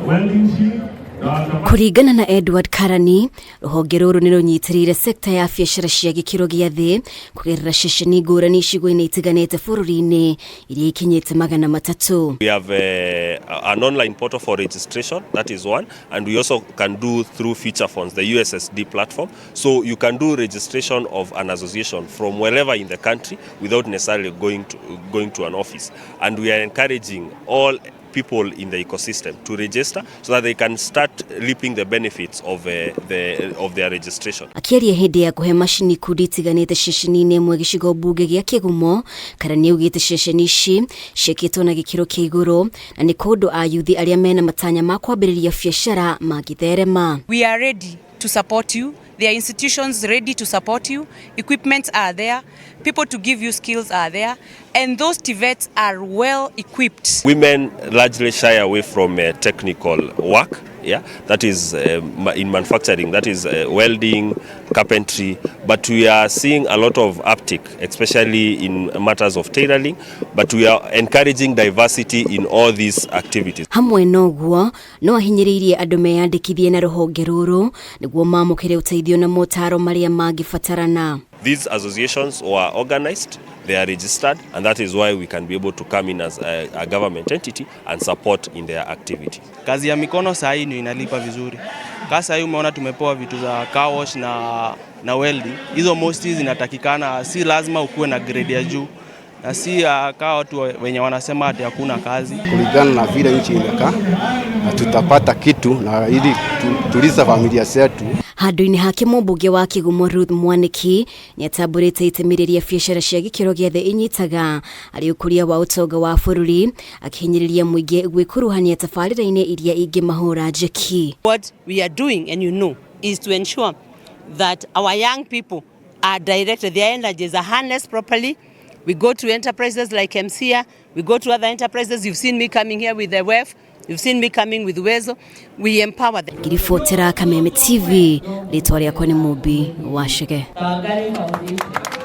Welding shield na Kũringana na Edward Karani, rũhonge rũrũ nĩ rũnyitĩrĩire sekta ya biacara cia gĩkĩro gĩa thĩ kũgerera ceceni ngũrani icigo-inĩ itiganĩte bũrũri-inĩ iria ikinyĩte 300. We have an online portal for registration, that is one, and we also can do through feature phones, the USSD platform. So you can do registration of an association from wherever in the country without necessarily going to an office. And we are encouraging all people in the ecosystem to register so that they can start reaping the benefits of their registration. Akĩaria hĩndĩ ya kũhe macini ikundi itiganĩte ceceni-inĩ ĩmwe gĩcigo mbunge gĩa Kĩgumo, Karani augĩte ceceni ici ciĩkĩtwo na gĩkĩro kĩa igũrũ na nĩ kũndũ ayuthi arĩa mena matanya ma kwambĩrĩria biacara mangĩtherema. We are ready to support you. There are institutions ready to support you. Equipment are there. People to give you skills are there. And those TVETs are well equipped. Women largely shy away from technical work. Yeah, that is in manufacturing, that is welding, carpentry. But we are seeing a lot of uptick, especially in matters of tailoring. But we are encouraging diversity in all these activities. Hamwe na ũguo, no ahinyĩrĩirie andũ meyandĩkithie na rũhonge rũrũ nĩguo mamũkĩre ũteithio na motaro marĩa mangĩbatarana. These associations were organized, they are registered, and that is why we can be able to come in as a government entity and support in their activity. Kazi ya mikono saa hii ndio inalipa vizuri. Kama saa hii umeona tumepewa vitu za car wash na welding. Hizo most zinatakikana, si lazima ukuwe na grade ya juu na si kaa watu wenye wanasema ati hakuna kazi. Kulingana na vile nchi imekaa na tutapata kitu na ili tuliza familia zetu. Handũ-inĩ hake, mũmbunge wa Kĩgumo Ruth Mwaniki nĩatambũrĩte itemi rĩrĩa biacara cia gĩkĩro gĩa thĩ inyitaga harĩ ũkũria wa ũtonga wa bũrũri, akĩhinyĩrĩria mũingĩ gwĩkuruhania tabarĩra-inĩ iria ingĩmahũra njeki. What we are doing, and you know, is to ensure that our young people are directed, their energies are harnessed properly. We go to enterprises like MCIA, we go to other enterprises. You've seen me coming here with the WEF, you've seen me coming with Uwezo. We empower them. Ngiribotera Kameme TV, rĩtwa rĩakwa nĩ Mũmbi wa Chege. Wangari Foundation.